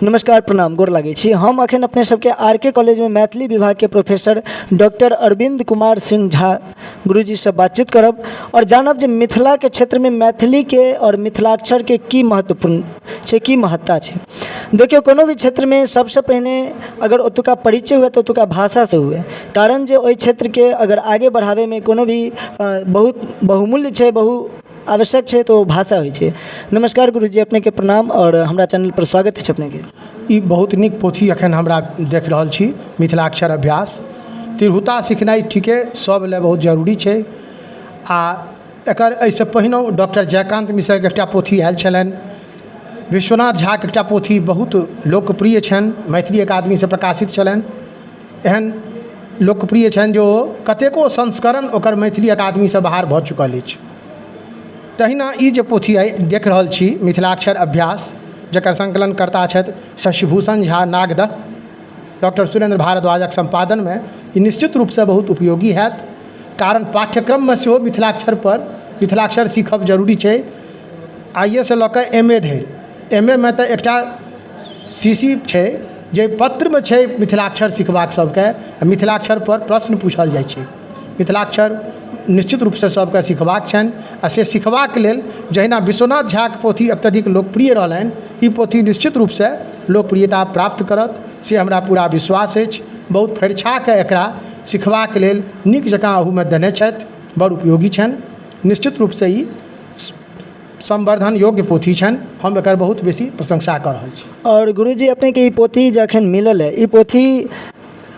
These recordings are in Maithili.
नमस्कार, प्रणाम, गोर लागै छी। हम अखन अपने सबके आर के कॉलेजमे मैथिली विभागके प्रोफेसर डॉक्टर अरविन्द कुमार सिंह झा गुरुजीसँ बातचीत करब आओर जानब जे मिथिलाके क्षेत्रमे मैथिलीके आओर मिथिलाक्षरके की महत्वपूर्ण छै, की महत्ता छै। देखियौ, कोनो भी क्षेत्रमे सबसँ पहिने अगर ओतुका परिचय हुए तऽ ओतुका भाषासँ हुए, कारण जे ओहि क्षेत्रके अगर आगे बढ़ाबैमे कोनो भी बहुत बहुमूल्य छै, बहु आवश्यक छै, तऽ ओ भाषा होइ छै। नमस्कार गुरुजी, अपनेके प्रणाम आओर हमरा चैनलपर स्वागत अछि अपनेके। ई बहुत नीक पोथी एखन हमरा देख रहल छी, मिथिलाक्षर अभ्यास। तिरहुता सिखनाइ ठीके सभ लए बहुत जरूरी छै। आ एकर एहिसँ पहिनहु डॉक्टर जयकान्त मिश्रके एकटा पोथी आयल छलनि, विश्वनाथ झाके एकटा पोथी बहुत लोकप्रिय छनि, मैथिली अकादमीसँ प्रकाशित छलनि। एहन लोकप्रिय छनि जे ओ कतेको संस्करण ओकर मैथिली अकादमीसँ बाहर भऽ चुकल अछि। तहिना ई जे पोथी अइ देख रहल छी, मिथिलाक्षर अभ्यास, जकर सङ्कलनकर्ता छथि शशिभूषण झा नागदह, डॉक्टर सुरेन्द्र भारद्वाजक सम्पादनमे, ई निश्चित रूपसँ बहुत उपयोगी हैत, कारण पाठ्यक्रममे सेहो मिथिलाक्षरपर मिथिलाक्षर सीखब जरूरी छै। आइएसँ लऽ कऽ एम ए धरि, एम ए मे तऽ एकटा सी सी छै जे पत्रमे छै मिथिलाक्षर सिखबाक सभके, आ मिथिलाक्षरपर प्रश्न पूछल जाइ छै। मिथिलाक्षर निश्चित रूपसँ सभके सिखबाक छनि, आ से सिखबाक लेल जहिना विश्वनाथ झाके पोथी अत्यधिक लोकप्रिय रहलनि, ई पोथी निश्चित रूपसँ लोकप्रियता प्राप्त करत, से हमरा पूरा विश्वास अछि। बहुत फरिछाके एकरा सिखबाक लेल नीक जकाँ ओहूमे देने छथि, बड़ उपयोगी छनि। निश्चित रूपसँ ई संवर्धन योग्य पोथी छनि, हम एकर बहुत बेसी प्रशंसा कऽ रहल छी। आओर गुरुजी, अपनेके ई पोथी जे अखन मिलल है, ई पोथी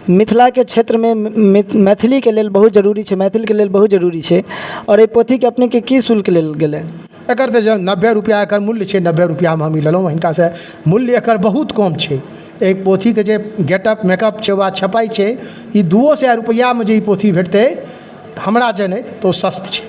मिथिलाके क्षेत्रमे मैथिलीके लेल बहुत जरूरी छै, मैथिलके लेल बहुत जरूरी छै। आओर एहि पोथीके अपनेके की शुल्क लेल गेलै? एकर तऽ 90 रुपैआ एकर मूल्य छै। 90 रुपैआमे हम ई लेलहुँ हिनकासँ। मूल्य एकर बहुत कम छै। एहि पोथीके जे गेटअप मेकअप छै वा छपाइ छै, ई 200 रुपैआमे जे ई पोथी भेटतै, हमरा जनैत तऽ ओ सस्त छै।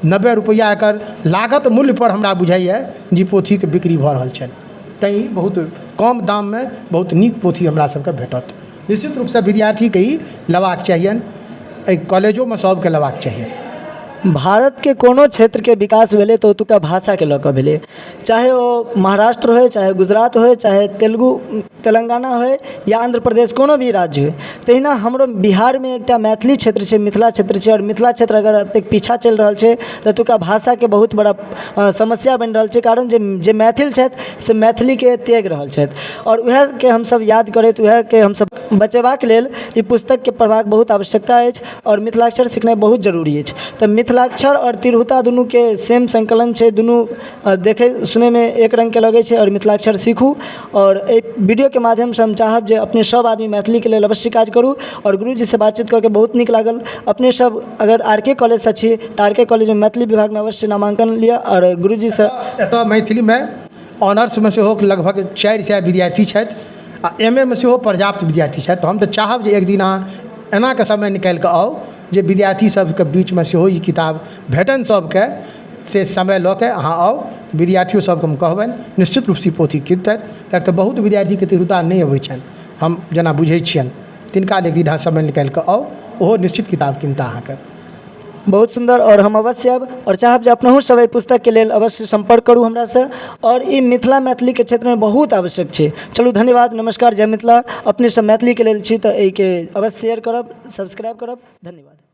90 रुपैआ एकर लागत मूल्यपर हमरा बुझाइए जे पोथीके बिक्री भऽ रहल छनि, तैँ ई बहुत कम दाममे बहुत नीक पोथी हमरा सबके भेटत। निश्चित रूपसँ विद्यार्थीके ई लेबाक चाहियनि, एहि कॉलेजोमे सबके लेबाक चाहियनि। भारतके कोनो क्षेत्रके विकास भेलै तऽ ओतुका भाषाके लऽ कऽ भेलै, चाहे ओ महाराष्ट्र होइ, चाहे गुजरात होइ, चाहे तेलुगु तेलङ्गाना होइ या आन्ध्र प्रदेश, कोनो भी राज्य होइ। तहिना हमरो बिहारमे एकटा मैथिली क्षेत्र छै, मिथिला क्षेत्र छै। आओर मिथिला क्षेत्र अगर एतेक पीछाँ चलि रहल छै तऽ एतुका भाषाके बहुत बड़ा समस्या बनि रहल छै, कारण जे जे मैथिल छथि से मैथिलीके त्यागि रहल छथि। आओर वएहके हमसब याद करैत, वएहके हमसब बचेबाक लेल ई पुस्तकके पढ़बाक बहुत आवश्यकता अछि आओर मिथिलाक्षर सिखनाइ बहुत जरूरी अछि। तऽ मिथिलाक्षर आओर तिरहुता दुनूके सेम सङ्कलन छै, दुनू देखै सुनैमे एक रङ्गके लगै छै। आओर मिथिलाक्षर सीखू। आओर एहि वीडियोके माध्यमसँ हम चाहब जे अपने सब आदमी मैथिलीके लेल अवश्य काज करू। आओर गुरुजीसँ बातचीत कऽ के बहुत नीक लागल। अपने सब अगर आर के कॉलेजसँ छी तऽ आर के कॉलेजमे मैथिली विभागमे अवश्य नामाङ्कन लिअ आओर गुरुजीसँ। एतऽ मैथिलीमे ऑनर्समे सेहो लगभग 400 विद्यार्थी छथि आ एम ए मे सेहो पर्याप्त विद्यार्थी छथि। तऽ हम तऽ चाहब जे एक दिन अहाँ एनाकऽ समय निकालिकऽ आउ जे विद्यार्थी सबके बीचमे सेहो ई किताब भेटनि सबके। से समय लऽ कऽ अहाँ आउ, विद्यार्थियो सबके हम कहबनि, निश्चित रूपसँ ई पोथी किनतथि, किएक तऽ बहुत विद्यार्थीके तिरहुता नहि अबै छनि, हम जेना बुझै छियनि, तिनका लेल एक दिन अहाँ समय निकालिकऽ आउ, ओहो निश्चित किताब किनता अहाँके। बहुत सुन्दर। आओर हम अवश्य आयब आओर चाहब जे अपनहु सब एहि पुस्तकके लेल अवश्य सम्पर्क करू हमरासँ। आओर ई मिथिला मैथिलीके क्षेत्रमे बहुत आवश्यक छै। चलू, धन्यवाद, नमस्कार, जय मिथिला। अपने सब मैथिलीके लेल छी तऽ एहिके अवश्य शेयर करब, सब्सक्राइब करब। धन्यवाद।